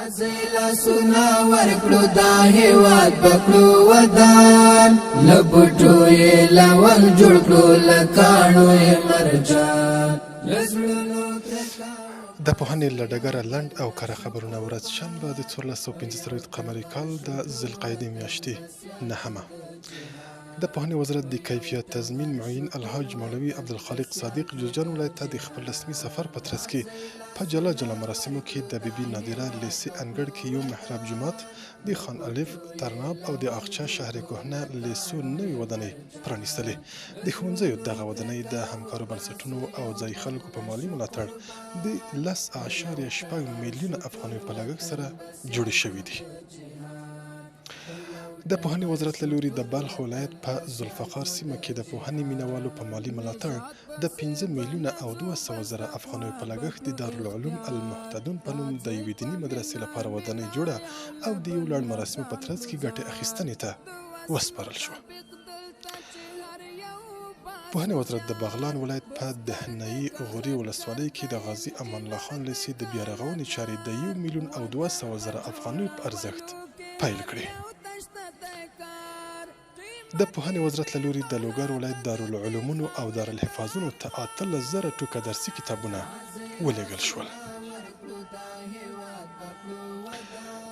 راځئ لاسونه ورکړو، دا هیواد بکړو ودان، له بوټو یې لونګ جوړ کړو، له کاڼو یې مرجان، له زړونو کرکه. د پوهنې له ډګره لنډ او کره خبرونه. ورځ شنبه د 1445 قمري کال د ذوالقعدې میاشتې نهمه. د پوهنې وزارت د کیفیت تضمین معین الحاج مولوي عبدالخالق صادق جوزجان ولایت ته د خپل رسمي سفر په ترڅ کې په جلا جلا مراسمو کې د بیبي نادره لیسې انګړ کې یو محراب جومات، د خان الف، ترناب او د آقچه شهر کهنه لیسو نوې ودانۍ پرانیستلې. د ښوونځیو دغه ودانۍ د همکارو بنسټونو او ځایي خلکو په مالي ملاتړ د 10.6 میلیونه افغانیو په لګښت سره جوړې شوې دي. د پوهنې وزارت له لوري د بلخ ولایت په ذوالفقار سیمه کې د پوهنې مینوالو په مالي ملاتړ د 5 میلیونه او 200 زره افغانیو په لګښت د دارالعلوم المهتدون په نوم د یوې دیني مدرسې لپاره ودانۍ جوړه او د یو لړ مراسمو په ترڅ کې ګټې اخیستنې ته وسپارل شوه. پوهنې وزارت د بغلان ولایت په دهنهيي غوري ولسوالۍ کې د غازي امان الله خان لیسې د بیا رغونې چارې د 1 میلیون او 200 زره افغانیو په ارزښت پیل کړې. د پوهنې وزارت له لوري د لوګر ولایت دارالعلومونو او دارالحفاظونو ته 18 زره ټوکه درسي کتابونه ولېږل شول.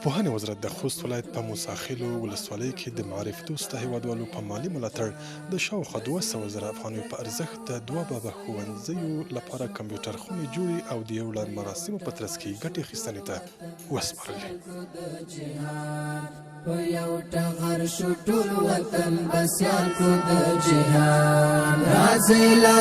پوهنې وزارت د خوست ولایت په موسی خېلو ولسوالۍ کې د معارف دوسته هېوادوالو په مالي ملاتړ د شاوخوا 200 زره افغانیو په ارزښت د دوه بابه ښوونځیو لپاره کمپیوټر خونې جوړې او د یو لړ مراسمو په ترڅ کې ګټې اخیستنې ته وسپارلې. په یو ټغر شو ټول وطن، بسیال کو د جهان، راځئ.